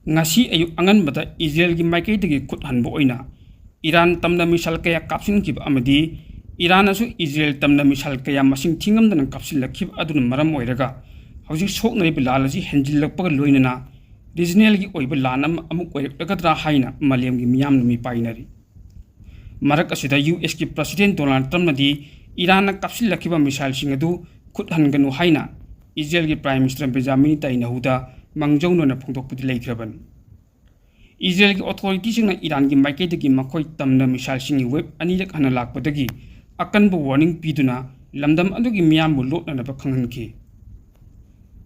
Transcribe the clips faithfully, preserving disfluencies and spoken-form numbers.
ꯉꯁꯤ ꯑꯌꯨꯛ ꯑꯉꯟꯕꯗ ꯏꯖꯔꯦꯜꯒꯤ ꯃꯥꯏꯀꯩꯗꯒꯤ ꯈꯨꯠ ꯍꯟꯕ ꯑꯣꯏꯅ ꯏꯔꯥꯟ ꯇꯝꯅ ꯃꯤꯁꯥꯏꯜ ꯀꯌꯥ ꯀꯥꯞꯁꯤꯟꯈꯤꯕ ꯑꯃꯗꯤ ꯏꯔꯥꯟꯅꯁꯨ ꯏꯖꯔꯦꯜ ꯇꯝꯅ ꯃꯤꯁꯥꯏꯜ ꯀꯌꯥ ꯃꯁꯤꯡ ꯊꯤꯉꯝꯗꯅ ꯀꯥꯞꯁꯤꯜꯂꯛꯈꯤꯕ ꯑꯗꯨꯅ ꯃꯔꯝ ꯑꯣꯏꯔꯒ ꯍꯧꯖꯤꯛ ꯁꯣꯛꯅꯔꯤꯕ ꯂꯥꯟ ꯑꯁꯤ ꯍꯦꯟꯖꯤꯜꯂꯛꯄꯒ ꯂꯣꯏꯅꯅ ꯔꯤꯖꯅꯦꯜꯒꯤ ꯑꯣꯏꯕ ꯂꯥꯟ ꯑꯃ ꯑꯃꯨꯛ ꯑꯣꯏꯔꯛꯂꯒꯗ꯭ꯔꯥ ꯍꯥꯏꯅ ꯃꯥꯂꯦꯝꯒꯤ ꯃꯤꯌꯥꯝꯅ ꯃꯤꯄꯥꯏꯅꯔꯤ꯫ ꯃꯔꯛ ꯑꯁꯤꯗ ꯌꯨ ꯑꯦꯁꯀꯤ ꯄ꯭ꯔꯁꯤꯗꯦꯟ ꯗꯣꯅꯥꯜꯗ ꯇ꯭ꯔꯝꯞꯅꯗꯤ ꯏꯔꯥꯟꯅ ꯀꯥꯞꯁꯤꯜꯂꯛꯈꯤꯕ ꯃꯤꯁꯥꯏꯜꯁꯤꯡ ꯑꯗꯨ ꯈꯨꯠ ꯍꯟꯒꯅꯨ ꯍꯥꯏꯅ ꯏꯖꯔꯦꯜꯒꯤ ꯄ꯭ꯔꯥꯏꯝ ꯃꯤꯅꯤꯁꯇꯔ ꯕꯦꯟꯖꯥꯃꯤꯟ ꯅꯦꯇꯥꯟꯌꯥꯍꯨꯗ ꯃꯥꯡꯖꯧꯅꯅ ꯐꯣꯡꯗꯣꯛꯄꯗꯤ ꯂꯩꯈ꯭ꯔꯕꯅꯤ꯫ ꯏꯖꯔꯦꯜꯒꯤ ꯑꯣꯊꯣꯔꯤꯇꯤꯁꯤꯡꯅ ꯏꯔꯥꯟꯒꯤ ꯃꯥꯏꯀꯩꯗꯒꯤ ꯃꯈꯣꯏ ꯇꯝꯅ ꯃꯤꯁꯥꯏꯜꯁꯤꯡꯒꯤ ꯋꯦꯕ ꯑꯅꯤꯔꯛ ꯍꯟꯅ ꯂꯥꯛꯄꯗꯒꯤ ꯑꯀꯟꯕ ꯋꯥꯔꯅꯤꯡ ꯄꯤꯗꯨꯅ ꯂꯝꯗꯝ ꯑꯗꯨꯒꯤ ꯃꯤꯌꯥꯝꯕꯨ ꯂꯣꯠꯅꯅꯕ ꯈꯪꯍꯟꯈꯤ꯫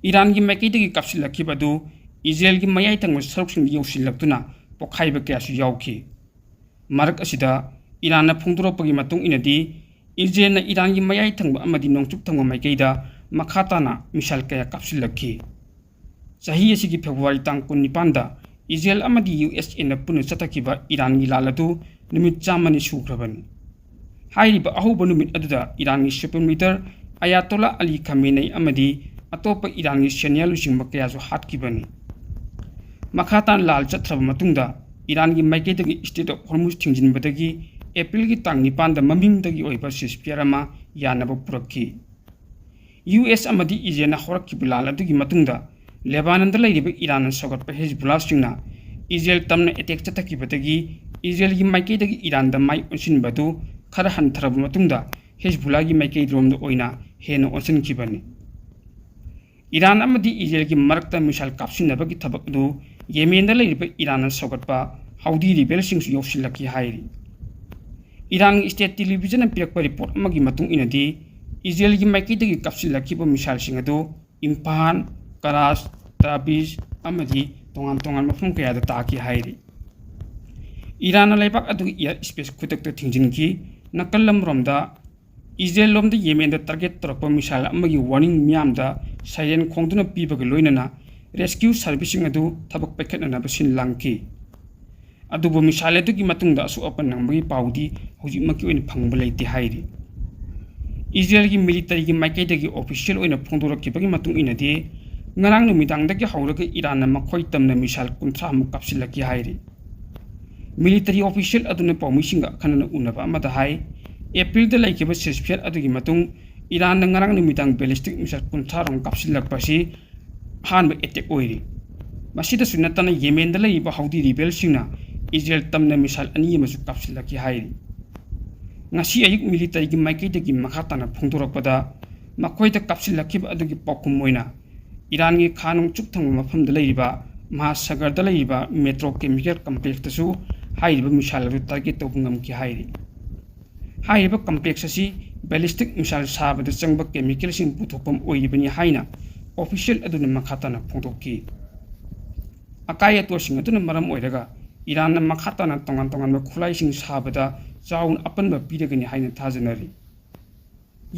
ꯏꯔꯥꯟꯒꯤ ꯃꯥꯏꯀꯩꯗꯒꯤ ꯀꯥꯞꯁꯤꯜꯂꯛꯈꯤꯕ ꯑꯗꯨ ꯏꯖꯔꯦꯜꯒꯤ ꯃꯌꯥꯏ ꯊꯪꯕ ꯁꯔꯨꯛꯁꯤꯡꯗ ꯌꯧꯁꯤꯜꯂꯛꯇꯨꯅ ꯄꯣꯈꯥꯏꯕ ꯀꯌꯥꯁꯨ ꯌꯥꯎꯈꯤ꯫ ꯃꯔꯛ ꯑꯁꯤꯗ ꯏꯔꯥꯟꯅ ꯐꯣꯡꯗꯣꯔꯛꯄꯒꯤ ꯃꯇꯨꯡ ꯏꯟꯅꯗꯤ, ꯏꯖꯔꯦꯜꯅ ꯏꯔꯥꯟꯒꯤ ꯃꯌꯥꯏ ꯊꯪꯕ ꯑꯃꯗꯤ ꯅꯣꯡꯆꯨꯞ ꯊꯪꯕ ꯃꯥꯏꯀꯩꯗ ꯃꯈꯥ ꯇꯥꯅ ꯃꯤꯁꯥꯏꯜ ꯀꯌꯥ ꯀꯥꯞꯁꯤꯜꯂꯛꯈꯤ꯫ ꯆꯍꯤ ꯑꯁꯤꯒꯤ ꯐꯦꯕ꯭ꯔꯨꯋꯥꯔꯤ ꯇꯥꯡ ꯀꯨꯟꯅꯤꯄꯥꯟꯗ ꯏꯖꯔꯦꯜ ꯑꯃꯗꯤ ꯌꯨ ꯑꯦꯁ ꯑꯦꯅ ꯄꯨꯟꯅ ꯆꯠꯊꯈꯤꯕ ꯏꯔꯥꯟꯒꯤ ꯂꯥꯜ ꯑꯗꯨ ꯅꯨꯃꯤꯠ ꯆꯥꯝꯃꯅꯤ ꯁꯨꯈ꯭ꯔꯕꯅꯤ꯫ ꯍꯥꯏꯔꯤꯕ ꯑꯍꯧꯕ ꯅꯨꯃꯤꯠ ꯑꯗꯨꯗ ꯏꯔꯥꯟꯒꯤ ꯁꯨꯄ꯭ꯔꯤꯝ ꯂꯤꯗꯔ ꯑꯌꯥꯇꯣꯂꯥ ꯑꯂꯤ ꯈꯥꯃꯦꯅꯩ ꯑꯃꯗꯤ ꯑꯇꯣꯞꯄ ꯏꯔꯥꯟꯒꯤ ꯁꯦꯅꯤꯌꯔ ꯂꯨꯆꯤꯡꯕ ꯀꯌꯥꯁꯨ ꯍꯥꯠꯈꯤꯕꯅꯤ꯫ ꯃꯈꯥ ꯇꯥꯅ ꯂꯥꯜ ꯆꯠꯊ꯭ꯔꯕ ꯃꯇꯨꯡꯗ ꯏꯔꯥꯟꯒꯤ ꯃꯥꯏꯀꯩꯗꯒꯤ ꯁ꯭ꯇ꯭ꯔꯦꯠ ꯑꯣꯐ ꯍꯣꯔꯃꯨꯖ ꯊꯤꯡꯖꯤꯟꯕꯗꯒꯤ ꯑꯦꯄ꯭ꯔꯤꯜꯒꯤ ꯇꯥꯡ ꯅꯤꯄꯥꯟꯗ ꯃꯃꯤꯡꯗꯒꯤ ꯑꯣꯏꯕ ceasefire ꯑꯃ ꯌꯥꯅꯕ ꯄꯨꯔꯛꯈꯤ꯫ ꯌꯨ ꯑꯦꯁ ꯑꯃꯗꯤ ꯏꯖꯔꯦꯜꯅ ꯍꯧꯔꯛꯈꯤꯕ ꯂꯥꯟ ꯑꯗꯨꯒꯤ ꯃꯇꯨꯡꯗ ꯂꯦꯕꯥꯅꯟꯗ ꯂꯩꯔꯤꯕ ꯏꯔꯥꯟꯅ ꯁꯧꯒꯠꯄ ꯍꯦꯖꯕꯨꯂꯥꯁꯤꯡꯅ ꯏꯖꯔꯦꯜ ꯇꯝꯅ ꯑꯦꯇꯦꯛ ꯆꯠꯊꯈꯤꯕꯗꯒꯤ ꯏꯖꯔꯦꯜꯒꯤ ꯃꯥꯏꯀꯩꯗꯒꯤ ꯏꯔꯥꯟꯗ ꯃꯥꯏ ꯑꯣꯟꯁꯤꯟꯕ ꯑꯗꯨ ꯈꯔ ꯍꯟꯊꯔꯕ ꯃꯇꯨꯡꯗ ꯍꯦꯖꯕꯨꯂꯥꯒꯤ ꯃꯥꯏꯀꯩꯔꯣꯝꯗ ꯑꯣꯏꯅ ꯍꯦꯟꯅ ꯑꯣꯟꯁꯤꯟꯈꯤꯕꯅꯤ꯫ ꯏꯔꯥꯟ ꯑꯃꯗꯤ ꯏꯖꯔꯦꯜꯒꯤ ꯃꯔꯛꯇ ꯃꯤꯁꯥꯏꯜ ꯀꯥꯞꯁꯤꯟꯅꯕꯒꯤ ꯊꯕꯛ ꯑꯗꯨ ꯌꯦꯃꯦꯟꯗ ꯂꯩꯔꯤꯕ ꯏꯔꯥꯟꯅ ꯁꯧꯒꯠꯄ ꯍꯥꯎꯗꯤ ꯔꯤꯕꯦꯜꯁꯤꯡꯁꯨ ꯌꯥꯎꯁꯤꯜꯂꯛꯈꯤ ꯍꯥꯏꯔꯤ꯫ ꯏꯔꯥꯟꯒꯤ ꯁ꯭ꯇꯦꯠ ꯇꯦꯂꯤꯚꯤꯖꯟꯅ ꯄꯤꯔꯛꯄ ꯔꯤꯄꯣꯔꯠ ꯑꯃꯒꯤ ꯃꯇꯨꯡ ꯏꯟꯅꯗꯤ, ꯏꯖꯔꯦꯜꯒꯤ ꯃꯥꯏꯀꯩꯗꯒꯤ ꯀꯥꯞꯁꯤꯜꯂꯛꯈꯤꯕ ꯃꯤꯁꯥꯏꯜꯁꯤꯡ ꯑꯗꯨ ꯏꯝꯐꯥꯜ, ꯀꯔꯥꯁ, ꯇꯥꯕꯤꯖ ꯑꯃꯗꯤ ꯇꯣꯉꯥꯟ ꯇꯣꯉꯥꯟꯕ ꯃꯐꯝ ꯀꯌꯥꯗ ꯇꯥꯈꯤ ꯍꯥꯏꯔꯤ꯫ ꯏꯔꯥꯟꯅ ꯂꯩꯕꯥꯛ ꯑꯗꯨꯒꯤ ꯏꯌꯔ ꯁ꯭ꯄꯦꯁ ꯈꯨꯗꯛꯇ ꯊꯤꯡꯖꯤꯟꯈꯤ꯫ ꯅꯥꯀꯜ ꯑꯃꯔꯣꯝꯗ, ꯏꯖꯔꯦꯜ ꯂꯣꯝꯗ ꯌꯦꯃꯦꯟꯗ ꯇꯥꯔꯒꯦꯠ ꯇꯧꯔꯛꯄ ꯃꯤꯁꯥꯏꯜ ꯑꯃꯒꯤ ꯋꯥꯔꯅꯤꯡ ꯃꯤꯌꯥꯝꯗ ꯁꯥꯏꯔꯦꯟ ꯈꯣꯡꯗꯨꯅ ꯄꯤꯕꯒ ꯂꯣꯏꯅꯅ ꯔꯦꯁꯀ꯭ꯌꯨ ꯁꯥꯔꯚꯤꯁꯁꯤꯡ ꯑꯗꯨ ꯊꯕꯛ ꯄꯥꯏꯈꯠꯅꯅꯕ ꯁꯤꯟ ꯂꯥꯡꯈꯤ꯫ ꯑꯗꯨꯕꯨ ꯃꯤꯁꯥꯏꯜ ꯑꯗꯨꯒꯤ ꯃꯇꯨꯡꯗ ꯑꯁꯣꯛ ꯑꯄꯟ ꯅꯪꯕꯒꯤ ꯄꯥꯎꯗꯤ ꯍꯧꯖꯤꯛꯃꯛꯀꯤ ꯑꯣꯏꯅ ꯐꯪꯕ ꯂꯩꯇꯦ ꯍꯥꯏꯔꯤ꯫ ꯏꯖꯔꯦꯜꯒꯤ ꯃꯤꯂꯤꯇꯔꯤꯒꯤ ꯃꯥꯏꯀꯩꯗꯒꯤ ꯑꯣꯐꯤꯁꯤꯌꯦꯜ ꯑꯣꯏꯅ ꯐꯣꯡꯗꯣꯔꯛꯈꯤꯕꯒꯤ ꯃꯇꯨꯡ ꯏꯟꯅꯗꯤ, ꯉꯔꯥꯡ ꯅꯨꯃꯤꯗꯥꯡꯗꯒꯤ ꯍꯧꯔꯒ ꯏꯔꯥꯟꯅ ꯃꯈꯣꯏ ꯇꯝꯅ ꯃꯤꯁꯥꯏꯜ ꯀꯨꯟꯊ꯭ꯔꯥ ꯃꯨꯛ ꯀꯥꯞꯁꯤꯜꯂꯛꯈꯤ ꯍꯥꯏꯔꯤ꯫ ꯃꯤꯂꯤꯇꯔꯤ ꯑꯣꯐꯤꯁꯤꯌꯦꯜ ꯑꯗꯨꯅ ꯄꯥꯎꯃꯤꯁꯤꯡꯒ ꯑꯈꯟꯅꯅ ꯎꯅꯕ ꯑꯃꯗ ꯍꯥꯏ, ꯑꯦꯄ꯭ꯔꯤꯜꯗ ꯂꯩꯈꯤꯕ ceasefire ꯑꯗꯨꯒꯤ ꯃꯇꯨꯡ ꯏꯔꯥꯟꯅ ꯉꯔꯥꯡ ꯅꯨꯃꯤꯗꯥꯡ ballistic missile ꯀꯨꯟꯊ꯭ꯔꯥ ꯔꯣꯝ ꯀꯥꯞꯁꯤꯜꯂꯛꯄ ꯑꯁꯤ ꯑꯍꯥꯟꯕ attack ꯑꯣꯏꯔꯤ꯫ ꯃꯁꯤꯗꯁꯨ ꯅꯠꯇꯅ ꯌꯦꯃꯦꯟꯗ ꯂꯩꯔꯤꯕ ꯍꯧꯗꯤ ꯔꯤꯕꯦꯜꯁꯤꯡꯅ ꯏꯖꯔꯦꯜ ꯇꯝꯅ ꯃꯤꯁꯥꯏꯜ ꯑꯅꯤ ꯑꯃꯁꯨ ꯀꯥꯞꯁꯤꯜꯂꯛꯈꯤ ꯍꯥꯏꯔꯤ꯫ ꯉꯁꯤ ꯑꯌꯨꯛ ꯃꯤꯂꯤꯇꯔꯤꯒꯤ ꯃꯥꯏꯀꯩꯗꯒꯤ ꯃꯈꯥ ꯇꯥꯅ ꯐꯣꯡꯗꯣꯔꯛꯄꯗ, ꯃꯈꯣꯏꯗ ꯀꯥꯞꯁꯤꯜꯂꯛꯈꯤꯕ ꯑꯗꯨꯒꯤ ꯄꯥꯎꯈꯨꯝ ꯑꯣꯏꯅ ꯏꯔꯥꯟꯒꯤ ꯈꯥ ꯅꯣꯡꯆꯨꯞ ꯊꯪꯕ ꯃꯐꯝꯗ ꯂꯩꯔꯤꯕ ꯃꯍꯥꯁꯥꯒꯔꯗ ꯂꯩꯔꯤꯕ metro chemical complexꯇꯁꯨ ꯍꯥꯏꯔꯤꯕ ꯃꯤꯁꯥꯏꯜ ꯑꯗꯨ target ꯇꯧꯕ ꯉꯝꯈꯤ ꯍꯥꯏꯔꯤ꯫ ꯍꯥꯏꯔꯤꯕ complex ꯑꯁꯤ ballistic missile ꯁꯥꯕꯗ ꯆꯪꯕ chemicalꯁꯤꯡ ꯄꯨꯊꯣꯛꯐꯝ ꯑꯣꯏꯔꯤꯕꯅꯤ ꯍꯥꯏꯅ official ꯑꯗꯨꯅ ꯃꯈꯥ ꯇꯥꯅ ꯐꯣꯡꯗꯣꯛꯈꯤ꯫ ꯑꯀꯥꯏ ꯑꯇꯣꯏꯁꯤꯡ ꯑꯗꯨꯅ ꯃꯔꯝ ꯑꯣꯏꯔꯒ ꯏꯔꯥꯟꯅ ꯃꯈꯥ ꯇꯥꯅ ꯇꯣꯉꯥꯟ ꯇꯣꯉꯥꯟꯕ ꯈꯨꯠꯂꯥꯏꯁꯤꯡ ꯁꯥꯕꯗ ꯆꯥꯎꯅ ꯑꯄꯟꯕ ꯄꯤꯔꯒꯅꯤ ꯍꯥꯏꯅ ꯊꯥꯖꯅꯔꯤ꯫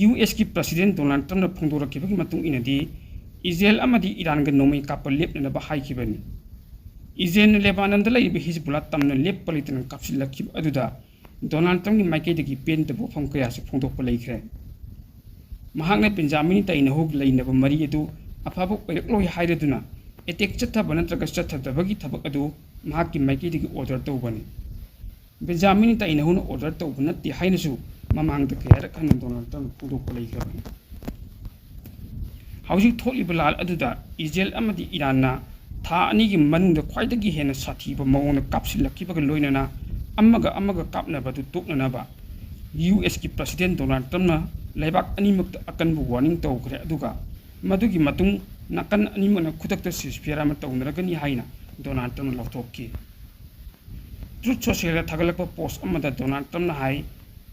ꯌꯨ ꯑꯦꯁꯀꯤ President Donald Trumpꯅ ꯐꯣꯡꯗꯣꯔꯛꯈꯤꯕꯒꯤ ꯃꯇꯨꯡ ꯏꯟꯅꯗꯤ, ꯏꯖꯔꯦꯜ ꯑꯃꯗꯤ ꯏꯔꯥꯟꯒ ꯅꯣꯡꯃꯩ ꯀꯥꯞꯄ ꯂꯦꯞꯅꯅꯕ ꯍꯥꯏꯈꯤꯕꯅꯤ꯫ ꯏꯖꯔꯦꯜꯅ ꯂꯦꯕꯥꯅꯟꯗ ꯂꯩꯔꯤꯕ ꯍꯤꯖꯕꯨꯜꯂꯥ ꯇꯝꯅ ꯂꯦꯞꯄ ꯂꯩꯇꯅ ꯀꯥꯞꯁꯤꯜꯂꯛꯈꯤꯕ ꯑꯗꯨꯗ ꯗꯣꯅꯥꯜꯗ ꯇ꯭ꯔꯝꯞꯀꯤ ꯃꯥꯏꯀꯩꯗꯒꯤ ꯄꯦꯟꯗꯕ ꯋꯥꯐꯝ ꯀꯌꯥꯁꯨ ꯐꯣꯡꯗꯣꯛꯄ ꯂꯩꯈ꯭ꯔꯦ꯫ ꯃꯍꯥꯛꯅ ꯕꯦꯟꯖꯥꯃꯤꯟ ꯅꯦꯇꯥꯟꯌꯥꯍꯨꯒ ꯂꯩꯅꯕ ꯃꯔꯤ ꯑꯗꯨ ꯑꯐꯕ ꯑꯣꯏꯔꯛꯂꯣꯏ ꯍꯥꯏꯔꯗꯨꯅ, attack ꯆꯠꯊꯕ ꯅꯠꯇ꯭ꯔꯒ ꯆꯠꯊꯗꯕꯒꯤ ꯊꯕꯛ ꯑꯗꯨ ꯃꯍꯥꯛꯀꯤ ꯃꯥꯏꯀꯩꯗꯒꯤ order ꯇꯧꯕꯅꯤ꯫ ꯕꯦꯟꯖꯥꯃꯤꯟ ꯅꯦꯇꯥꯟꯌꯥꯍꯨꯅ order ꯇꯧꯕ ꯅꯠꯇꯦ ꯍꯥꯏꯅꯁꯨ ꯃꯃꯥꯡꯗ ꯀꯌꯥꯔꯛ ꯍꯟꯅ ꯗꯣꯅꯥꯜꯗ ꯇ꯭ꯔꯝꯞꯅ ꯐꯣꯡꯗꯣꯛꯄ ꯂꯩꯈ꯭ꯔꯕꯅꯤ꯫ ꯍꯧꯖꯤꯛ ꯊꯣꯛꯂꯤꯕ ꯂꯥꯜ ꯑꯗꯨꯗ ꯏꯖꯔꯦꯜ ꯑꯃꯗꯤ ꯏꯔꯥꯟꯅ ꯊꯥ ꯑꯅꯤꯒꯤ ꯃꯅꯨꯡꯗ ꯈ꯭ꯋꯥꯏꯗꯒꯤ ꯍꯦꯟꯅ ꯁꯥꯊꯤꯕ ꯃꯑꯣꯡꯗ ꯀꯥꯞꯁꯤꯜꯂꯛꯈꯤꯕꯒ ꯂꯣꯏꯅꯅ ꯑꯃꯒ ꯑꯃꯒ ꯀꯥꯞꯅꯕꯗꯨ ꯇꯣꯛꯅꯅꯕ ꯌꯨ ꯑꯦꯁꯀꯤ President ꯗꯣꯅꯥꯜꯗ ꯇ꯭ꯔꯝꯞꯅ ꯂꯩꯕꯥꯛ ꯑꯅꯤꯃꯛꯇ ꯑꯀꯟꯕ warning ꯇꯧꯈ꯭ꯔꯦ, ꯑꯗꯨꯒ ꯃꯗꯨꯒꯤ ꯃꯇꯨꯡ ꯅꯥꯀꯟ ꯑꯅꯤꯃꯛꯅ ꯈꯨꯗꯛꯇ ceasefire ꯑꯃ ꯇꯧꯅꯔꯒꯅꯤ ꯍꯥꯏꯅ ꯗꯣꯅꯥꯜꯗ ꯇ꯭ꯔꯝꯞꯅ ꯂꯥꯎꯊꯣꯛꯈꯤ꯫ Truth Socialꯗ ꯊꯥꯒꯠꯂꯛꯄ post ꯑꯃꯗ ꯗꯣꯅꯥꯜꯗ ꯇ꯭ꯔꯝꯞꯅ ꯍꯥꯏ,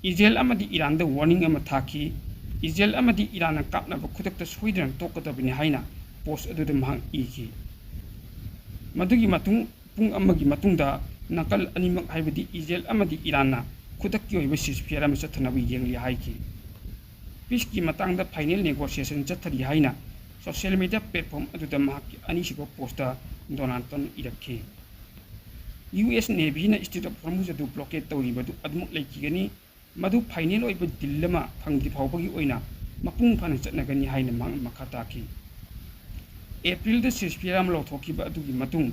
ꯏꯖꯔꯦꯜ ꯑꯃꯗꯤ ꯏꯔꯥꯟꯗ warning ꯑꯃ ꯊꯥꯈꯤ꯫ ꯏꯖꯔꯦꯜ ꯑꯃꯗꯤ ꯏꯔꯥꯟꯅ ꯀꯥꯞꯅꯕ ꯈꯨꯗꯛꯇ ꯁꯣꯏꯗꯅ ꯇꯣꯛꯀꯗꯕꯅꯤ ꯍꯥꯏꯅ post ꯑꯗꯨꯗ ꯃꯍꯥꯛ ꯏꯈꯤ꯫ ꯃꯗꯨꯒꯤ ꯃꯇꯨꯡ ꯄꯨꯡ ꯑꯃꯒꯤ ꯃꯇꯨꯡꯗ ꯅꯥꯀꯜ ꯑꯅꯤꯃꯛ, ꯍꯥꯏꯕꯗꯤ ꯏꯖꯔꯦꯜ ꯑꯃꯗꯤ ꯏꯔꯥꯟꯅ ꯈꯨꯗꯛꯀꯤ ꯑꯣꯏꯕ ceasefire ꯑꯃ ꯆꯠꯊꯅꯕ ꯌꯦꯡꯂꯤ ꯍꯥꯏꯈꯤ꯫ Peaceꯀꯤ ꯃꯇꯥꯡꯗ final negotiation ꯆꯠꯊꯔꯤ ꯍꯥꯏꯅ social media platform ꯑꯗꯨꯗ ꯃꯍꯥꯛꯀꯤ ꯑꯅꯤꯁꯨꯕ postꯇ ꯗꯣꯅꯥꯜꯗ ꯇ꯭ꯔꯝꯞꯅ ꯏꯔꯛꯈꯤ꯫ ꯌꯨ ꯑꯦꯁ Navyꯅ Strait of Hormuz ꯑꯗꯨ blockade ꯇꯧꯔꯤꯕꯗꯨ ꯑꯗꯨꯃꯛ ꯂꯩꯈꯤꯒꯅꯤ꯫ ꯃꯗꯨ final ꯑꯣꯏꯕ deal ꯑꯃ ꯐꯪꯗ꯭ꯔꯤ ꯐꯥꯎꯕꯒꯤ ꯑꯣꯏꯅ ꯃꯄꯨꯡ ꯐꯥꯅ ꯆꯠꯅꯒꯅꯤ ꯍꯥꯏꯅ ꯃꯍꯥꯛꯅ ꯃꯈꯥ ꯇꯥꯈꯤ꯫ ꯑꯦꯄ꯭ꯔꯤꯜꯗ ceasefire ꯑꯃ ꯂꯧꯊꯣꯛꯈꯤꯕ ꯑꯗꯨꯒꯤ ꯃꯇꯨꯡ,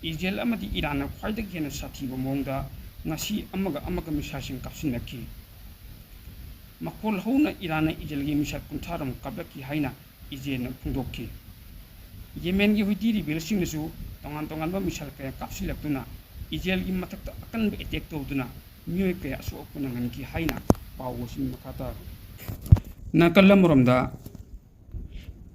ꯏꯖꯔꯦꯜ ꯑꯃꯗꯤ ꯏꯔꯥꯟꯅ ꯈ꯭ꯋꯥꯏꯗꯒꯤ ꯍꯦꯟꯅ ꯁꯥꯊꯤꯕ ꯃꯑꯣꯡꯗ ꯉꯁꯤ ꯑꯃꯒ ꯑꯃꯒ missileꯁꯤꯡ ꯀꯥꯞꯁꯤꯟꯅꯈꯤ꯫ ꯃꯈꯣꯜ ꯍꯧꯅ ꯏꯔꯥꯟꯅ ꯏꯖꯔꯦꯜꯒꯤ missile ꯀꯨꯟꯊ꯭ꯔꯥ ꯔꯣꯝ ꯀꯥꯞꯂꯛꯈꯤ ꯍꯥꯏꯅ ꯏꯖꯔꯦꯜꯅ ꯐꯣꯡꯗꯣꯛꯈꯤ꯫ ꯌꯦꯃꯦꯟꯒꯤ ꯍꯨꯇꯤ rebelꯁꯤꯡꯅꯁꯨ ꯇꯣꯉꯥꯟ ꯇꯣꯉꯥꯟꯕ missile ꯀꯌꯥ ꯀꯥꯞꯁꯤꯜꯂꯛꯇꯨꯅ ꯏꯖꯔꯦꯜꯒꯤ ꯃꯊꯛꯇ ꯑꯀꯟꯕ attack ꯇꯧꯗꯨꯅ ꯃꯤꯑꯣꯏ ꯀꯌꯥ ꯑꯁꯣꯛ ꯑꯄꯟ ꯅꯪꯍꯟꯈꯤ ꯍꯥꯏꯅ ꯄꯥꯎ ꯑꯁꯤꯅ ꯃꯈꯥ ꯇꯥꯔꯤ꯫ ꯅꯥꯀꯜ ꯑꯃꯔꯣꯝꯗ,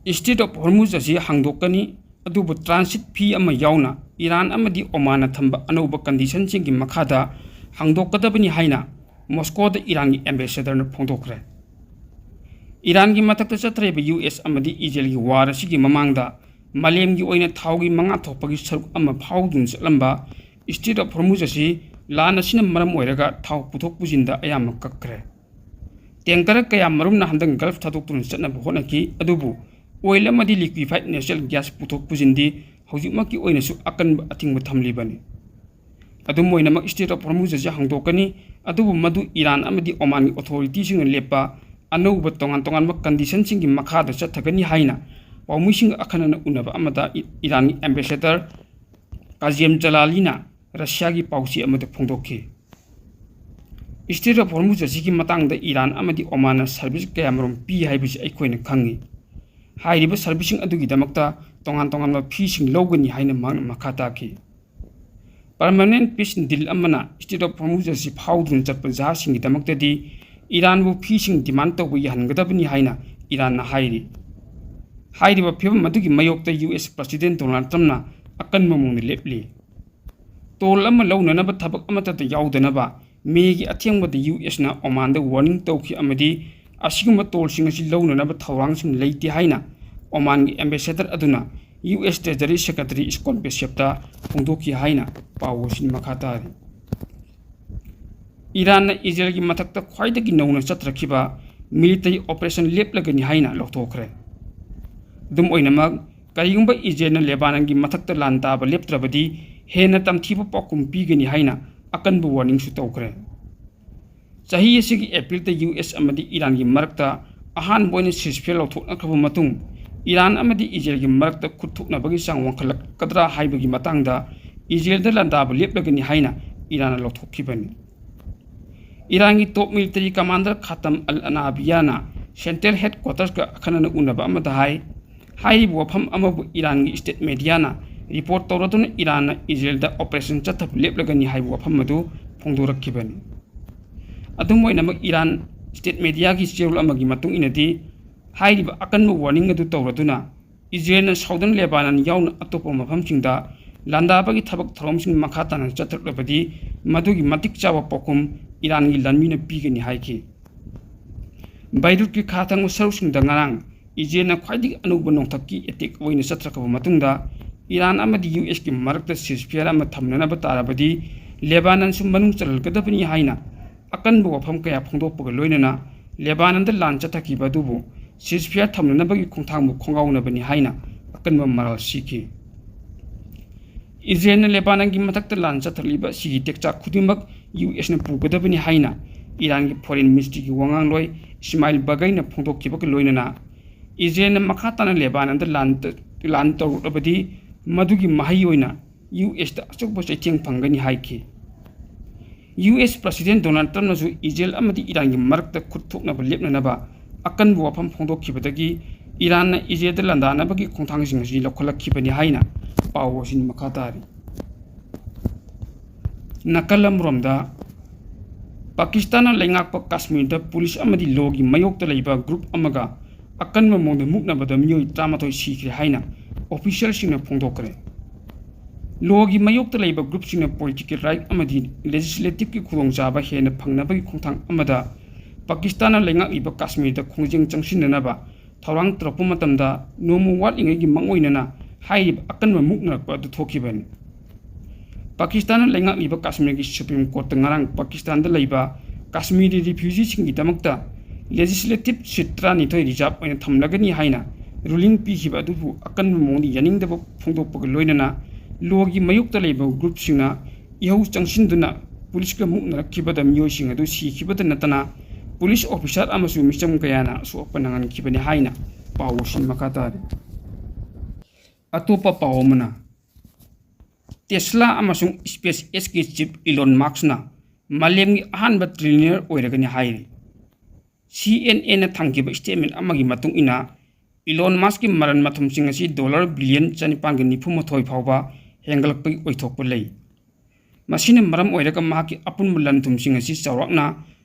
Strait of Hormuz ꯑꯁꯤ ꯍꯥꯡꯗꯣꯛꯀꯅꯤ, ꯑꯗꯨꯕꯨ transit fee ꯑꯃ ꯌꯥꯎꯅ ꯏꯔꯥꯟ ꯑꯃꯗꯤ ꯑꯣꯃꯥꯟꯅ ꯊꯝꯕ ꯑꯅꯧꯕ conditionꯁꯤꯡꯒꯤ ꯃꯈꯥꯗ ꯍꯥꯡꯗꯣꯛꯀꯗꯕꯅꯤ ꯍꯥꯏꯅ ꯃꯣꯁꯀꯣꯗ ꯏꯔꯥꯟꯒꯤ ambassadorꯅ ꯐꯣꯡꯗꯣꯛꯈ꯭ꯔꯦ꯫ ꯏꯔꯥꯟꯒꯤ ꯃꯊꯛꯇ ꯆꯠꯊꯔꯤꯕ ꯌꯨ ꯑꯦꯁ ꯑꯃꯗꯤ ꯏꯖꯔꯦꯜꯒꯤ war ꯑꯁꯤꯒꯤ ꯃꯃꯥꯡꯗ ꯃꯥꯂꯦꯝꯒꯤ ꯑꯣꯏꯅ ꯊꯥꯎꯒꯤ ꯃꯉꯥ ꯊꯣꯛꯄꯒꯤ ꯁꯔꯨꯛ ꯑꯃ ꯐꯥꯎꯗꯨꯅ ꯆꯠꯂꯝꯕ Strait of Hormuz ꯑꯁꯤ ꯂꯥꯟ ꯑꯁꯤꯅ ꯃꯔꯝ ꯑꯣꯏꯔꯒ ꯊꯥꯎ ꯄꯨꯊꯣꯛ ꯄꯨꯁꯤꯟꯗ ꯑꯌꯥꯝꯕ ꯀꯛꯈ꯭ꯔꯦ꯫ Tanker ꯀꯌꯥ ꯃꯔꯨꯝꯅ ꯍꯟꯗꯛ Gulf ꯊꯥꯗꯣꯛꯇꯨꯅ ꯆꯠꯅꯕ ꯍꯣꯠꯅꯈꯤ, ꯑꯗꯨꯕꯨ oil ꯑꯃꯗꯤ liquefied natural gas ꯄꯨꯊꯣꯛ ꯄꯨꯁꯤꯟꯗꯤ ꯍꯧꯖꯤꯛꯃꯛꯀꯤ ꯑꯣꯏꯅꯁꯨ ꯑꯀꯟꯕ ꯑꯊꯤꯡꯕ ꯊꯝꯂꯤꯕꯅꯤ꯫ ꯑꯗꯨꯝ ꯑꯣꯏꯅꯃꯛ, Strait of Hormuz ꯑꯁꯤ ꯍꯥꯡꯗꯣꯛꯀꯅꯤ, ꯑꯗꯨꯕꯨ ꯃꯗꯨ ꯏꯔꯥꯟ ꯑꯃꯗꯤ ꯑꯣꯃꯥꯟꯒꯤ authorityꯁꯤꯡꯅ ꯂꯦꯞꯄ ꯑꯅꯧꯕ ꯇꯣꯉꯥꯟ ꯇꯣꯉꯥꯟꯕ conditionꯁꯤꯡꯒꯤ ꯃꯈꯥꯗ ꯆꯠꯊꯒꯅꯤ ꯍꯥꯏꯅ ꯄꯥꯎꯃꯤꯁꯤꯡꯒ ꯑꯈꯟꯅꯅ ꯎꯅꯕ ꯑꯃꯗ ꯏ-, ꯏꯔꯥꯟꯒꯤ ambassador ꯀꯥꯖꯦꯝ ꯖꯂꯥꯂꯤꯅ ꯔꯁꯤꯌꯥꯒꯤ ꯄꯥꯎꯆꯦ ꯑꯃꯗ ꯐꯣꯡꯗꯣꯛꯈꯤ꯫ Strait of Hormuz ꯑꯁꯤꯒꯤ ꯃꯇꯥꯡꯗ ꯏꯔꯥꯟ ꯑꯃꯗꯤ ꯑꯣꯃꯥꯟꯅ service ꯀꯌꯥꯃꯔꯨꯝ ꯄꯤ ꯍꯥꯏꯕꯁꯤ ꯑꯩꯈꯣꯏꯅ ꯈꯪꯏ꯫ ꯍꯥꯏꯔꯤꯕ serviceꯁꯤꯡ ꯑꯗꯨꯒꯤꯗꯃꯛꯇ ꯇꯣꯉꯥꯟ ꯇꯣꯉꯥꯟꯕ feeꯁꯤꯡ ꯂꯧꯒꯅꯤ ꯍꯥꯏꯅ ꯃꯍꯥꯛꯅ ꯃꯈꯥ ꯇꯥꯈꯤ꯫ Permanent peace deal ꯑꯃꯅ Strait of Hormuz ꯑꯁꯤ ꯐꯥꯎꯗꯨꯅ ꯆꯠꯄ ꯖꯍꯥꯖꯁꯤꯡꯒꯤꯗꯃꯛꯇꯗꯤ ꯏꯔꯥꯟꯕꯨ feeꯁꯤꯡ demand ꯇꯧꯕ ꯌꯥꯍꯟꯒꯗꯕꯅꯤ ꯍꯥꯏꯅ ꯏꯔꯥꯟꯅ ꯍꯥꯏꯔꯤ꯫ ꯍꯥꯏꯔꯤꯕ ꯐꯤꯚꯝ ꯑꯗꯨꯒꯤ ꯃꯥꯌꯣꯛꯇ ꯌꯨ ꯑꯦꯁ President Donald Trumpꯅ ꯑꯀꯟꯕ ꯃꯑꯣꯡꯗ ꯂꯦꯞꯂꯤ꯫ Toll ꯑꯃ ꯂꯧꯅꯅꯕ ꯊꯕꯛ ꯑꯃꯠꯇꯗ ꯌꯥꯎꯗꯅꯕ ꯃꯦꯒꯤ ꯑꯊꯦꯡꯕꯗ ꯌꯨ ꯑꯦꯁꯅ ꯑꯣꯃꯥꯟꯗ warning ꯇꯧꯈꯤ ꯑꯃꯗꯤ ꯑꯁꯤꯒꯨꯝꯕ tollꯁꯤꯡ ꯑꯁꯤ ꯂꯧꯅꯅꯕ ꯊꯧꯔꯥꯡꯁꯤꯡ ꯂꯩꯇꯦ ꯍꯥꯏꯅ ꯑꯣꯃꯥꯟꯒꯤ ambassador ꯑꯗꯨꯅ U S Treasury Secretary Scott Bessentꯇ ꯐꯣꯡꯗꯣꯛꯈꯤ ꯍꯥꯏꯅ ꯄꯥꯎ ꯑꯁꯤꯅ ꯃꯈꯥ ꯇꯥꯔꯤ꯫ ꯏꯔꯥꯟꯅ ꯏꯖꯔꯦꯜꯒꯤ ꯃꯊꯛꯇ ꯈ꯭ꯋꯥꯏꯗꯒꯤ ꯅꯧꯅ ꯆꯠꯊꯔꯛꯈꯤꯕ military operation ꯂꯦꯞꯂꯒꯅꯤ ꯍꯥꯏꯅ ꯂꯥꯎꯊꯣꯛꯈ꯭ꯔꯦ꯫ ꯑꯗꯨꯝ ꯑꯣꯏꯅꯃꯛ, ꯀꯔꯤꯒꯨꯝꯕ ꯏꯖꯔꯦꯜꯅ ꯂꯦꯕꯥꯅꯟꯒꯤ ꯃꯊꯛꯇ ꯂꯥꯟ ꯇꯥꯕ ꯂꯦꯞꯇ꯭ꯔꯕꯗꯤ ꯍꯦꯟꯅ ꯇꯝꯊꯤꯕ ꯄꯥꯎꯈꯨꯝ ꯄꯤꯒꯅꯤ ꯍꯥꯏꯅ ꯑꯀꯟꯕ warningꯁꯨ ꯇꯧꯈ꯭ꯔꯦ꯫ ꯆꯍꯤ ꯑꯁꯤꯒꯤ ꯑꯦꯄ꯭ꯔꯤꯜꯗ ꯌꯨ ꯑꯦꯁ ꯑꯃꯗꯤ ꯏꯔꯥꯟꯒꯤ ꯃꯔꯛꯇ ꯑꯍꯥꯟꯕ ꯑꯣꯏꯅ ceasefire ꯂꯧꯊꯣꯛꯅꯈ꯭ꯔꯕ ꯃꯇꯨꯡ, ꯏꯔꯥꯟ ꯑꯃꯗꯤ ꯏꯖꯔꯦꯜꯒꯤ ꯃꯔꯛꯇ ꯈꯨꯠ ꯊꯣꯛꯅꯕꯒꯤ ꯆꯥꯡ ꯋꯥꯡꯈꯠꯂꯛꯀꯗ꯭ꯔꯥ ꯍꯥꯏꯕꯒꯤ ꯃꯇꯥꯡꯗ ꯏꯖꯔꯦꯜꯗ ꯂꯥꯟꯗꯥꯕ ꯂꯦꯞꯂꯒꯅꯤ ꯍꯥꯏꯅ ꯏꯔꯥꯟꯅ ꯂꯧꯊꯣꯛꯈꯤꯕꯅꯤ꯫ ꯏꯔꯥꯟꯒꯤ ꯇꯣꯞ ꯃꯤꯂꯤꯇꯔꯤ ꯀꯃꯥꯟꯗꯔ ꯈꯥꯇꯝ ꯑꯜ ꯑꯅꯥꯕꯤꯌꯥꯅ ꯁꯦꯟꯇ꯭ꯔꯦꯜ ꯍꯦꯗꯀ꯭ꯋꯥꯇꯔꯁꯀ ꯑꯈꯟꯅꯅ ꯎꯅꯕ ꯑꯃꯗ ꯍꯥꯏ, ꯍꯥꯏꯔꯤꯕ ꯋꯥꯐꯝ ꯑꯃꯕꯨ ꯏꯔꯥꯟꯒꯤ ꯁ꯭ꯇꯦꯠ ꯃꯦꯗꯤꯌꯥꯅ ꯔꯤꯄꯣꯔꯠ ꯇꯧꯔꯗꯨꯅ ꯏꯔꯥꯟꯅ ꯏꯖꯔꯦꯜꯗ ꯑꯣꯄꯔꯦꯁꯟ ꯆꯠꯊꯕ ꯂꯦꯞꯂꯒꯅꯤ ꯍꯥꯏꯕ ꯋꯥꯐꯝ ꯑꯗꯨ ꯐꯣꯡꯗꯣꯔꯛꯈꯤꯕꯅꯤ꯫ ꯑꯗꯨꯝ ꯑꯣꯏꯅꯃꯛ, ꯏꯔꯥꯟ ꯁ꯭ꯇꯦꯠ ꯃꯦꯗꯤꯌꯥꯒꯤ ꯆꯦꯔꯣꯜ ꯑꯃꯒꯤ ꯃꯇꯨꯡ ꯏꯟꯅꯗꯤ, ꯍꯥꯏꯔꯤꯕ ꯑꯀꯟꯕ ꯋꯥꯔꯅꯤꯡ ꯑꯗꯨ ꯇꯧꯔꯗꯨꯅ ꯏꯖꯔꯦꯜꯅ ꯁꯥꯎꯗꯔꯟ ꯂꯦꯕꯥꯅꯟ ꯌꯥꯎꯅ ꯑꯇꯣꯞꯄ ꯃꯐꯝꯁꯤꯡꯗ ꯂꯥꯟꯗꯥꯕꯒꯤ ꯊꯕꯛ ꯊꯧꯔꯝꯁꯤꯡ ꯃꯈꯥ ꯇꯥꯅ ꯆꯠꯊꯔꯛꯂꯕꯗꯤ, ꯃꯗꯨꯒꯤ ꯃꯇꯤꯛ ꯆꯥꯕ ꯄꯥꯎꯈꯨꯝ ꯏꯔꯥꯟꯒꯤ ꯂꯥꯟꯃꯤꯅ ꯄꯤꯒꯅꯤ ꯍꯥꯏꯈꯤ꯫ ꯕꯩꯔꯨꯠꯀꯤ ꯈꯥ ꯊꯪꯕ ꯁꯔꯨꯛꯁꯤꯡꯗ ꯉꯔꯥꯡ ꯏꯖꯔꯦꯜꯅ ꯈ꯭ꯋꯥꯏꯗꯒꯤ ꯑꯅꯧꯕ ꯅꯣꯡꯊꯛꯀꯤ ꯑꯦꯇꯦꯛ ꯑꯣꯏꯅ ꯆꯠꯊꯔꯛꯄ ꯃꯇꯨꯡꯗ, ꯏꯔꯥꯟ ꯑꯃꯗꯤ ꯌꯨ ꯑꯦꯁꯀꯤ ꯃꯔꯛꯇ ꯁꯤꯖꯐꯤꯌꯥꯔ ꯑꯃ ꯊꯝꯅꯅꯕ ꯇꯥꯔꯕꯗꯤ, ꯂꯦꯕꯥꯅꯟꯁꯨ ꯃꯅꯨꯡ ꯆꯜꯍꯟꯒꯗꯕꯅꯤ ꯍꯥꯏꯅ ꯑꯀꯟꯕ ꯋꯥꯐꯝ ꯀꯌꯥ ꯐꯣꯡꯗꯣꯛꯄꯒ ꯂꯣꯏꯅꯅ, ꯂꯦꯕꯥꯅꯟꯗ ꯂꯥꯟ ꯆꯠꯊꯈꯤꯕ ꯑꯗꯨꯕꯨ ꯁꯤꯖꯐꯤꯌꯥꯔ ꯊꯝꯅꯅꯕꯒꯤ ꯈꯣꯡꯊꯥꯡꯕꯨ ꯈꯣꯡꯒꯥꯎꯅꯕꯅꯤ ꯍꯥꯏꯅ ꯑꯀꯟꯕ ꯃꯔꯥꯜ ꯁꯤꯈꯤ꯫ ꯏꯖꯔꯦꯜꯅ ꯂꯦꯕꯥꯅꯟꯒꯤ ꯃꯊꯛꯇ ꯂꯥꯟ ꯆꯠꯊꯔꯛꯂꯤꯕ ꯑꯁꯤꯒꯤ ꯇꯦꯛꯆꯥꯛ ꯈꯨꯗꯤꯡꯃꯛ ꯌꯨ ꯑꯦꯁꯅ ꯄꯨꯒꯗꯕꯅꯤ ꯍꯥꯏꯅ ꯏꯔꯥꯟꯒꯤ ꯐꯣꯔꯦꯟ ꯃꯤꯅꯤꯁꯇ꯭ꯔꯤꯒꯤ ꯋꯥꯉꯥꯡꯂꯣꯏ ꯏꯁꯃꯥꯏꯜ ꯕꯒꯩꯅ ꯐꯣꯡꯗꯣꯛꯈꯤꯕꯒ ꯂꯣꯏꯅꯅ, ꯏꯖꯔꯦꯜꯅ ꯃꯈꯥ ꯇꯥꯅ ꯂꯦꯕꯥꯅꯟꯗ ꯂꯥꯟ, ꯂꯥꯟ ꯇꯧꯔꯛꯂꯕꯗꯤ, ꯃꯗꯨꯒꯤ ꯃꯍꯩ ꯑꯣꯏꯅ ꯌꯨ ꯑꯦꯁꯇ ꯑꯆꯧꯕ ꯆꯩꯊꯦꯡ ꯐꯪꯒꯅꯤ ꯍꯥꯏꯈꯤ꯫ ꯌꯨ ꯑꯦꯁ ꯄ꯭ꯔꯁꯤꯗꯦꯟ ꯗꯣꯅꯥꯜꯗ ꯇ꯭ꯔꯝꯞꯅꯁꯨ ꯏꯖꯔꯦꯜ ꯑꯃꯗꯤ ꯏꯔꯥꯟꯒꯤ ꯃꯔꯛꯇ ꯈꯨꯠ ꯊꯣꯛꯅꯕ ꯂꯦꯞꯅꯅꯕ ꯑꯀꯟꯕ ꯋꯥꯐꯝ ꯐꯣꯡꯗꯣꯛꯈꯤꯕꯗꯒꯤ, ꯏꯔꯥꯟꯅ ꯏꯖꯔꯦꯜꯗ ꯂꯥꯟꯗꯥꯅꯕꯒꯤ ꯈꯣꯡꯊꯥꯡꯁꯤꯡ ꯑꯁꯤ ꯂꯧꯈꯠꯂꯛꯈꯤꯕꯅꯤ ꯍꯥꯏꯅ ꯄꯥꯎ ꯑꯁꯤꯅ ꯃꯈꯥ ꯇꯥꯔꯤ꯫ ꯅꯥꯀꯜ ꯑꯃꯔꯣꯝꯗ, ꯄꯥꯀꯤꯁꯇꯥꯟꯅ ꯂꯩꯉꯥꯛꯄ ꯀꯥꯁꯃꯤꯔꯗ ꯄꯨꯂꯤꯁ ꯑꯃꯗꯤ ꯂꯣꯒꯤ ꯃꯥꯌꯣꯛꯇ ꯂꯩꯕ ꯒ꯭ꯔꯨꯞ ꯑꯃꯒ ꯑꯀꯟꯕ ꯃꯑꯣꯡꯗ ꯃꯨꯛꯅꯕꯗ ꯃꯤꯑꯣꯏ ꯇꯔꯥꯃꯥꯊꯣꯏ ꯁꯤꯈ꯭ꯔꯦ ꯍꯥꯏꯅ ꯑꯣꯐꯤꯁꯤꯌꯦꯜꯁꯤꯡꯅ ꯐꯣꯡꯗꯣꯛꯈ꯭ꯔꯦ꯫ ꯂꯣꯒꯤ ꯃꯥꯌꯣꯛꯇ ꯂꯩꯕ ꯒ꯭ꯔꯨꯞꯁꯤꯡꯅ ꯄꯣꯂꯤꯇꯤꯀꯦꯜ ꯔꯥꯏꯠ ꯑꯃꯗꯤ ꯂꯦꯖꯤꯁꯂꯦꯇꯤꯚꯀꯤ ꯈꯨꯗꯣꯡꯆꯥꯕ ꯍꯦꯟꯅ ꯐꯪꯅꯕꯒꯤ ꯈꯣꯡꯊꯥꯡ ꯑꯃꯗ ꯄꯥꯀꯤꯁꯇꯥꯟꯅ ꯂꯩꯉꯥꯛꯂꯤꯕ ꯀꯥꯁꯃꯤꯔꯗ ꯈꯣꯡꯖꯦꯜ ꯆꯪꯁꯤꯟꯅꯅꯕ ꯊꯧꯔꯥꯡ ꯇꯧꯔꯛꯄ ꯃꯇꯝꯗ, ꯅꯣꯡꯃ ꯋꯥꯠꯂꯤꯉꯩꯒꯤ ꯃꯥꯡꯑꯣꯏꯅꯅ ꯍꯥꯏꯔꯤꯕ ꯑꯀꯟꯕ ꯃꯨꯛꯅꯔꯛꯄ ꯑꯗꯨ ꯊꯣꯛꯈꯤꯕꯅꯤ꯫ ꯄꯥꯀꯤꯁꯇꯥꯟꯅ ꯂꯩꯉꯥꯛꯂꯤꯕ ꯀꯥꯁꯃꯤꯔꯒꯤ ꯁꯨꯄ꯭ꯔꯤꯝ ꯀꯣꯔꯠꯇ ꯉꯔꯥꯡ ꯄꯥꯀꯤꯁꯇꯥꯟꯗ ꯂꯩꯕ ꯀꯥꯁꯃꯤꯔꯤ ꯔꯤꯐ꯭ꯌꯨꯖꯤꯁꯤꯡꯒꯤꯗꯃꯛꯇ ꯂꯦꯖꯤꯁꯂꯦꯇꯤꯚ ꯁꯤꯠ ꯇꯔꯥꯅꯤꯊꯣꯏ ꯔꯤꯖꯥꯔꯚ ꯑꯣꯏꯅ ꯊꯝꯂꯒꯅꯤ ꯍꯥꯏꯅ ꯔꯨꯂꯤꯡ ꯄꯤꯈꯤꯕ ꯑꯗꯨꯕꯨ ꯑꯀꯟꯕ ꯃꯑꯣꯡꯗ ꯌꯥꯅꯤꯡꯗꯕ ꯐꯣꯡꯗꯣꯛꯄꯒ ꯂꯣꯏꯅꯅ, ꯂꯣꯒꯤ ꯃꯥꯌꯣꯛꯇ ꯂꯩꯕ ꯒ꯭ꯔꯨꯞꯁꯤꯡꯅ ꯏꯍꯧ ꯆꯪꯁꯤꯟꯗꯨꯅ ꯄꯨꯂꯤꯁꯀ ꯃꯨꯛꯅꯔꯛꯈꯤꯕꯗ ꯃꯤꯑꯣꯏꯁꯤꯡ ꯑꯗꯨ ꯁꯤꯈꯤꯕꯗ ꯅꯠꯇꯅ, ꯄꯨꯂꯤꯁ ꯑꯣꯐꯤꯁꯥꯔ ꯑꯃꯁꯨ ꯃꯤꯆꯝ ꯀꯌꯥꯅ ꯑꯁꯣꯛ ꯑꯄꯟ ꯅꯪꯍꯟꯈꯤꯕꯅꯤ ꯍꯥꯏꯅ ꯄꯥꯎ ꯑꯁꯤ ꯃꯈꯥ ꯇꯥꯔꯤ꯫ ꯑꯇꯣꯞꯄ ꯄꯥꯎ ꯑꯃꯅ, Tesla ꯑꯃꯁꯨꯡ SpaceXꯀꯤ chief Elon Muskꯅ ꯃꯥꯂꯦꯝꯒꯤ ꯑꯍꯥꯟꯕ trillionaire ꯑꯣꯏꯔꯒꯅꯤ ꯍꯥꯏꯔꯤ꯫ CNNꯅ ꯊꯝꯈꯤꯕ statement ꯑꯃꯒꯤ ꯃꯇꯨꯡ ꯏꯟꯅ, Elon Muskꯀꯤ ꯃꯔꯟ ꯃꯊꯨꯝꯁꯤꯡ ꯑꯁꯤ dollar billion ꯆꯅꯤꯄꯥꯟꯒ ꯅꯤꯐꯨ ꯃꯥꯊꯣꯏ ꯐꯥꯎꯕ ꯍꯦꯟꯒꯠꯂꯛꯄꯒꯤ ꯑꯣꯏꯊꯣꯛꯄ ꯂꯩ꯫ ꯃꯁꯤꯅ ꯃꯔꯝ ꯑꯣꯏꯔꯒ ꯃꯍꯥꯛꯀꯤ ꯑꯄꯨꯟꯕ ꯂꯟ-ꯊꯨꯝꯁꯤꯡ ꯑꯁꯤ ꯆꯥꯎꯔꯥꯛꯅ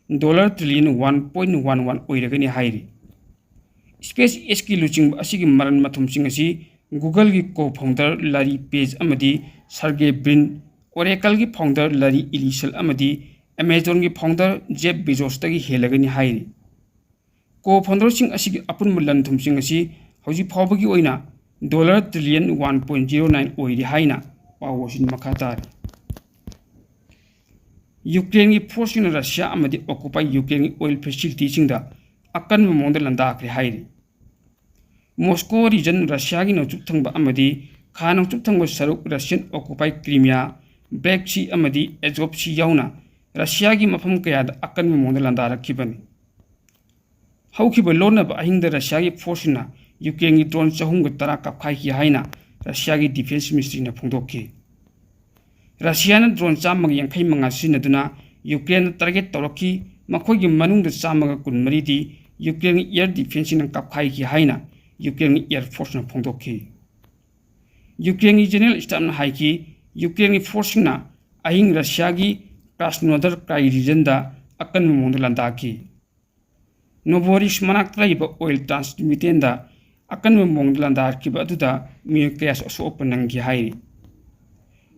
dollar trillion one point one one ꯑꯣꯏꯔꯒꯅꯤ ꯍꯥꯏꯔꯤ꯫ SpaceXꯀꯤ ꯂꯨꯆꯤꯡꯕ ꯑꯁꯤꯒꯤ ꯃꯔꯟ ꯃꯊꯨꯝꯁꯤꯡ ꯑꯁꯤ Googleꯒꯤ co-founder Larry Page ꯑꯃꯗꯤ Sergey Brin, Oracleꯒꯤ founder Larry Ellison ꯑꯃꯗꯤ Amazonꯒꯤ founder Jeff Bezosꯇꯒꯤ ꯍꯦꯜꯂꯒꯅꯤ ꯍꯥꯏꯔꯤ꯫ Co-founderꯁꯤꯡ ꯑꯁꯤꯒꯤ ꯑꯄꯨꯟꯕ ꯂꯟ-ꯊꯨꯝꯁꯤꯡ ꯑꯁꯤ ꯍꯧꯖꯤꯛ ꯐꯥꯎꯕꯒꯤ ꯑꯣꯏꯅ dollar trillion one point zero nine ꯑꯣꯏꯔꯤ ꯍꯥꯏꯅ ꯄꯥꯎ ꯑꯁꯤꯅ ꯃꯈꯥ ꯇꯥꯔꯤ꯫ ꯌꯨꯀ꯭ꯔꯦꯟꯒꯤ forceꯁꯤꯡꯅ ꯔꯁꯤꯌꯥ ꯑꯃꯗꯤ occupied ꯌꯨꯀ꯭ꯔꯦꯟꯒꯤ oil facilityꯁꯤꯡꯗ ꯑꯀꯟꯕ ꯃꯑꯣꯡꯗ ꯂꯥꯟꯗꯥꯈ꯭ꯔꯦ ꯍꯥꯏꯔꯤ꯫ Moscow region, ꯔꯁꯤꯌꯥꯒꯤ ꯅꯣꯡꯆꯨꯞ ꯊꯪꯕ ꯑꯃꯗꯤ ꯈꯥ ꯅꯣꯡꯆꯨꯞ ꯊꯪꯕ ꯁꯔꯨꯛ, Russian occupied Crimea, Black Sea ꯑꯃꯗꯤ Azov Sea ꯌꯥꯎꯅ ꯔꯁꯤꯌꯥꯒꯤ ꯃꯐꯝ ꯀꯌꯥꯗ ꯑꯀꯟꯕ ꯃꯑꯣꯡꯗ ꯂꯥꯟꯗꯥꯔꯛꯈꯤꯕꯅꯤ꯫ ꯍꯧꯈꯤꯕ ꯂꯣꯟꯅꯕ ꯑꯍꯤꯡꯗ ꯔꯁꯤꯌꯥꯒꯤ forceꯁꯤꯡꯅ ꯌꯨꯀ꯭ꯔꯦꯟꯒꯤ drone ꯆꯍꯨꯝꯒ ꯇꯔꯥ ꯀꯥꯞꯈꯥꯏꯈꯤ ꯍꯥꯏꯅ ꯔꯁꯤꯌꯥꯒꯤ defence ministryꯅ ꯐꯣꯡꯗꯣꯛꯈꯤ꯫ ꯔꯁꯤꯌꯥꯅ drone ꯆꯥꯝꯃꯒ ꯌꯥꯡꯈꯩ ꯃꯉꯥ ꯁꯤꯖꯤꯟꯅꯗꯨꯅ ꯌꯨꯀ꯭ꯔꯦꯟꯗ target ꯇꯧꯔꯛꯈꯤ, ꯃꯈꯣꯏꯒꯤ ꯃꯅꯨꯡꯗ ꯆꯥꯝꯃꯒ ꯀꯨꯟ ꯃꯔꯤꯗꯤ ꯌꯨꯀ꯭ꯔꯦꯟꯒꯤ air defenceꯁꯤꯡꯅ ꯀꯥꯞꯈꯥꯏꯈꯤ ꯍꯥꯏꯅ ꯌꯨꯀ꯭ꯔꯦꯟꯒꯤ air forceꯅ ꯐꯣꯡꯗꯣꯛꯈꯤ꯫ ꯌꯨꯀ꯭ꯔꯦꯟꯒꯤ general staffꯅ ꯍꯥꯏꯈꯤ, ꯌꯨꯀ꯭ꯔꯦꯟꯒꯤ forceꯁꯤꯡꯅ ꯑꯍꯤꯡ ꯔꯁꯤꯌꯥꯒꯤ Krasnodar Krai regionꯗ ꯑꯀꯟꯕ ꯃꯑꯣꯡꯗ ꯂꯥꯟꯗꯥꯈꯤ꯫ Novorossiysk ꯃꯅꯥꯛꯇ ꯂꯩꯕ oil transmitterꯗ ꯑꯀꯟꯕ ꯃꯑꯣꯡꯗ ꯂꯥꯟꯗꯥꯔꯛꯈꯤꯕ ꯑꯗꯨꯗ ꯃꯤꯑꯣꯏ ꯀꯌꯥꯁꯨ ꯑꯁꯣꯛ ꯑꯄꯟ ꯅꯪꯈꯤ ꯍꯥꯏꯔꯤ꯫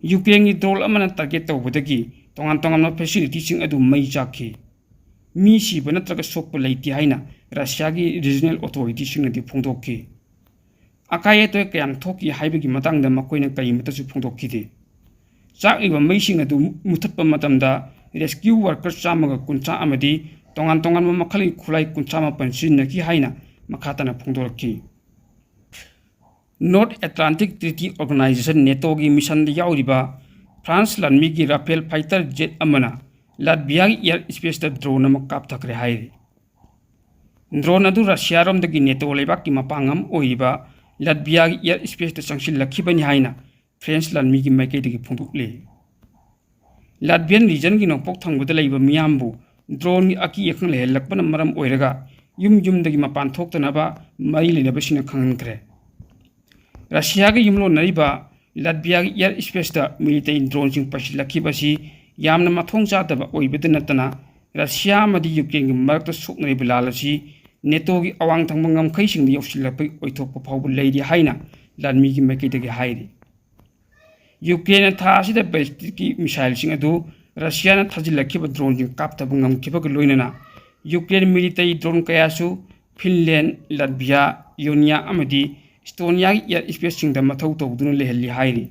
ꯌꯨꯀ꯭ꯔꯦꯟꯒꯤ drone ꯑꯃꯅ target ꯇꯧꯕꯗꯒꯤ ꯇꯣꯉꯥꯟ ꯇꯣꯉꯥꯟꯕ facilityꯁꯤꯡ ꯑꯗꯨ ꯃꯩ ꯆꯥꯛꯈꯤ꯫ ꯃꯤ ꯁꯤꯕ ꯅꯠꯇ꯭ꯔꯒ ꯁꯣꯛꯄ ꯂꯩꯇꯦ ꯍꯥꯏꯅ ꯔꯁꯤꯌꯥꯒꯤ regional authorityꯁꯤꯡꯅꯗꯤ ꯐꯣꯡꯗꯣꯛꯈꯤ꯫ ꯑꯀꯥꯏ ꯑꯇꯣꯏ ꯀꯌꯥꯝ ꯊꯣꯛꯈꯤ ꯍꯥꯏꯕꯒꯤ ꯃꯇꯥꯡꯗ ꯃꯈꯣꯏꯅ ꯀꯔꯤꯃꯠꯇꯁꯨ ꯐꯣꯡꯗꯣꯛꯈꯤꯗꯦ꯫ ꯆꯥꯛꯂꯤꯕ ꯃꯩꯁꯤꯡ ꯑꯗꯨ ꯃꯨꯊꯠꯄ ꯃꯇꯝꯗ rescue worker ꯆꯥꯝꯃꯒ ꯀꯨꯟꯊ꯭ꯔꯥ ꯑꯃꯗꯤ ꯇꯣꯉꯥꯟ ꯇꯣꯉꯥꯟꯕ ꯃꯈꯜꯒꯤ ꯈꯨꯠꯂꯥꯏ ꯀꯨꯟꯊ꯭ꯔꯥ ꯃꯥꯄꯟ ꯁꯤꯖꯤꯟꯅꯈꯤ ꯍꯥꯏꯅ ꯃꯈꯥ ꯇꯥꯅ ꯐꯣꯡꯗꯣꯔꯛꯈꯤ꯫ North Atlantic Treaty Organization, NATOꯒꯤ missionꯗ ꯌꯥꯎꯔꯤꯕ France ꯂꯥꯟꯃꯤꯒꯤ Rafale fighter jet ꯑꯃꯅ Latviaꯒꯤ air spaceꯇ drone ꯑꯃ ꯀꯥꯞꯊꯈ꯭ꯔꯦ ꯍꯥꯏꯔꯤ꯫ Drone ꯑꯗꯨ ꯔꯁꯤꯌꯥꯔꯣꯝꯗꯒꯤ ꯅꯦꯇꯣ ꯂꯩꯕꯥꯛꯀꯤ ꯃꯄꯥꯡ ꯑꯃ ꯑꯣꯏꯔꯤꯕ ꯂꯠꯕꯤꯌꯥꯒꯤ air spaceꯇ ꯆꯪꯁꯤꯜꯂꯛꯈꯤꯕꯅꯤ ꯍꯥꯏꯅ ꯐ꯭ꯔꯦꯟꯁ ꯂꯥꯟꯃꯤꯒꯤ ꯃꯥꯏꯀꯩꯗꯒꯤ ꯐꯣꯡꯗꯣꯛꯂꯤ꯫ ꯂꯠꯕꯤꯌꯟ ꯔꯤꯖꯟꯒꯤ ꯅꯣꯡꯄꯣꯛ ꯊꯪꯕꯗ ꯂꯩꯕ ꯃꯤꯌꯥꯝꯕꯨ droneꯒꯤ ꯑꯀꯤ ꯑꯈꯪ ꯂꯩꯍꯜꯂꯛꯄꯅ ꯃꯔꯝ ꯑꯣꯏꯔꯒ ꯌꯨꯝ ꯌꯨꯝꯗꯒꯤ ꯃꯄꯥꯟ ꯊꯣꯛꯇꯅꯕ ꯃꯔꯤ ꯂꯩꯅꯕꯁꯤꯡꯅ ꯈꯪꯍꯟꯈ꯭ꯔꯦ꯫ ꯔꯁꯤꯌꯥꯒ ꯌꯨꯝꯂꯣꯟꯅꯔꯤꯕ ꯂꯠꯕꯤꯌꯥꯒꯤ air spaceꯇ military droneꯁꯤꯡ ꯄꯥꯏꯁꯤꯜꯂꯛꯈꯤꯕ ꯑꯁꯤ ꯌꯥꯝꯅ ꯃꯊꯣꯡ ꯆꯥꯗꯕ ꯑꯣꯏꯕꯇ ꯅꯠꯇꯅ, ꯔꯁꯤꯌꯥ ꯑꯃꯗꯤ ꯌꯨꯀ꯭ꯔꯦꯟꯒꯤ ꯃꯔꯛꯇ ꯁꯣꯛꯅꯔꯤꯕ ꯂꯥꯜ ꯑꯁꯤ ꯅꯦꯇꯣꯒꯤ ꯑꯋꯥꯡ ꯊꯪꯕ ꯉꯝꯈꯩꯁꯤꯡꯗ ꯌꯧꯁꯤꯜꯂꯛꯄꯒꯤ ꯑꯣꯏꯊꯣꯛꯄ ꯐꯥꯎꯕ ꯂꯩꯔꯤ ꯍꯥꯏꯅ ꯂꯥꯟꯃꯤꯒꯤ ꯃꯥꯏꯀꯩꯗꯒꯤ ꯍꯥꯏꯔꯤ꯫ ꯌꯨꯀ꯭ꯔꯦꯟꯅ ꯊꯥ ꯑꯁꯤꯗ ballisticꯀꯤ missileꯁꯤꯡ ꯑꯗꯨ ꯔꯁꯤꯌꯥꯅ ꯊꯥꯖꯤꯜꯂꯛꯈꯤꯕ droneꯁꯤꯡ ꯀꯥꯞꯊꯕ ꯉꯝꯈꯤꯕꯒ ꯂꯣꯏꯅꯅ, ꯌꯨꯀ꯭ꯔꯦꯟ military drone ꯀꯌꯥꯁꯨ ꯐꯤꯟꯂꯦꯟ, ꯂꯠꯕꯤꯌꯥ, ꯏꯌꯣꯅꯤꯌꯥ ꯑꯃꯗꯤ ꯏꯁꯇꯣꯅꯤꯌꯥꯒꯤ air spaceꯁꯤꯡꯗ ꯃꯊꯧ ꯇꯧꯗꯨꯅ ꯂꯩꯍꯜꯂꯤ ꯍꯥꯏꯔꯤ꯫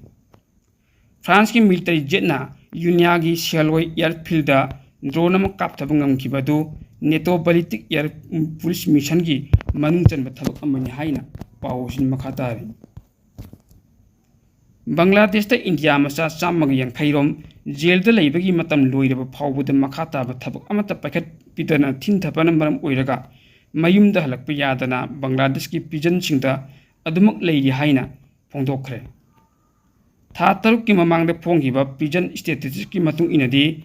ꯐ꯭ꯔꯥꯟꯁꯀꯤ military jetꯅ ꯏꯌꯣꯅꯤꯌꯥꯒꯤ ꯁꯦꯜꯋꯥꯏ airfieldꯗ drone ꯑꯃ ꯀꯥꯞꯊꯕ ꯉꯝꯈꯤꯕ ꯑꯗꯨ ꯅꯦꯇꯣ ballistic air police missionꯒꯤ ꯃꯅꯨꯡ ꯆꯟꯕ ꯊꯕꯛ ꯑꯃꯅꯤ ꯍꯥꯏꯅ ꯄꯥꯎ ꯑꯁꯤꯅ ꯃꯈꯥ ꯇꯥꯔꯤ꯫ ꯕꯪꯒ꯭ꯂꯥꯗꯦꯁꯇ ꯏꯟꯗꯤꯌꯥ ꯃꯆꯥ ꯆꯥꯝꯃꯒ ꯌꯥꯡꯈꯩ ꯔꯣꯝ ꯖꯦꯜꯗ ꯂꯩꯕꯒꯤ ꯃꯇꯝ ꯂꯣꯏꯔꯕ ꯐꯥꯎꯕꯗ ꯃꯈꯥ ꯇꯥꯕ ꯊꯕꯛ ꯑꯃꯠꯇ ꯄꯥꯏꯈꯠꯄꯤꯗꯅ ꯊꯤꯡꯊꯕꯅ ꯃꯔꯝ ꯑꯣꯏꯔꯒ ꯃꯌꯨꯝꯗ ꯍꯜꯂꯛꯄ ꯌꯥꯗꯅ ꯕꯪꯒ꯭ꯂꯥꯗꯦꯁꯀꯤ prisonꯁꯤꯡꯗ ꯑꯗꯨꯃꯛ ꯂꯩꯔꯤ ꯍꯥꯏꯅ ꯐꯣꯡꯗꯣꯛꯈ꯭ꯔꯦ꯫ ꯊꯥ ꯇꯔꯨꯛꯀꯤ ꯃꯃꯥꯡꯗ ꯐꯣꯡꯈꯤꯕ prison statisticꯀꯤ ꯃꯇꯨꯡ ꯏꯟꯅꯗꯤ,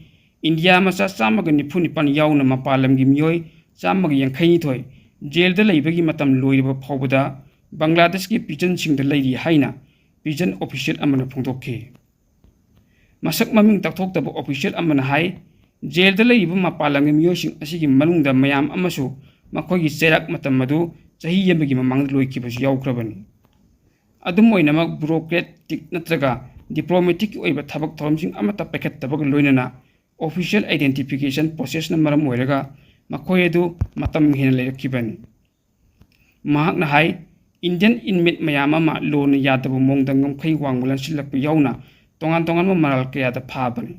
ꯏꯟꯗꯤꯌꯥ ꯃꯆꯥ ꯆꯥꯝꯃꯒ ꯅꯤꯐꯨ ꯅꯤꯄꯥꯟ ꯌꯥꯎꯅ ꯃꯄꯥꯟ ꯂꯝꯒꯤ ꯃꯤꯑꯣꯏ ꯆꯥꯝꯃꯒ ꯌꯥꯡꯈꯩ ꯅꯤꯊꯣꯏ ꯖꯦꯜꯗ ꯂꯩꯕꯒꯤ ꯃꯇꯝ ꯂꯣꯏꯔꯕ ꯐꯥꯎꯕꯗ ꯕꯪꯒ꯭ꯂꯥꯗꯦꯁꯀꯤ prisonꯁꯤꯡꯗ ꯂꯩꯔꯤ ꯍꯥꯏꯅ prison official ꯑꯃꯅ ꯐꯣꯡꯗꯣꯛꯈꯤ꯫ ꯃꯁꯛ ꯃꯃꯤꯡ ꯇꯥꯛꯊꯣꯛꯇꯕ official ꯑꯃꯅ ꯍꯥꯏ, ꯖꯦꯜꯗ ꯂꯩꯔꯤꯕ ꯃꯄꯥꯟ ꯂꯝꯒꯤ ꯃꯤꯑꯣꯏꯁꯤꯡ ꯑꯁꯤꯒꯤ ꯃꯅꯨꯡꯗ ꯃꯌꯥꯝ ꯑꯃꯁꯨ ꯃꯈꯣꯏꯒꯤ ꯆꯩꯔꯥꯛ ꯃꯇꯝ ꯑꯗꯨ ꯆꯍꯤ ꯑꯃꯒꯤ ꯃꯃꯥꯡꯗ ꯂꯣꯏꯈꯤꯕꯁꯨ ꯌꯥꯎꯈ꯭ꯔꯕꯅꯤ꯫ ꯑꯗꯨꯝ ꯑꯣꯏꯅꯃꯛ, bureaucratic ꯅꯠꯇ꯭ꯔꯒ diplomaticꯀꯤ ꯑꯣꯏꯕ ꯊꯕꯛ ꯊꯧꯔꯝꯁꯤꯡ ꯑꯃꯠꯇ ꯄꯥꯏꯈꯠꯇꯕꯒ ꯂꯣꯏꯅꯅ official identification processꯅ ꯃꯔꯝ ꯑꯣꯏꯔꯒ ꯃꯈꯣꯏ ꯑꯗꯨ ꯃꯇꯝ ꯍꯦꯟꯅ ꯂꯩꯔꯛꯈꯤꯕꯅꯤ꯫ ꯃꯍꯥꯛꯅ ꯍꯥꯏ, Indian inmate ꯃꯌꯥꯝ ꯑꯃ ꯂꯣꯅ ꯌꯥꯗꯕ ꯃꯑꯣꯡꯗ ꯉꯝꯈꯩ ꯋꯥꯡꯃ ꯂꯥꯟꯁꯤꯜꯂꯛꯄ ꯌꯥꯎꯅ ꯇꯣꯉꯥꯟ ꯇꯣꯉꯥꯟꯕ ꯃꯔꯥꯜ ꯀꯌꯥꯗ ꯐꯥꯕꯅꯤ꯫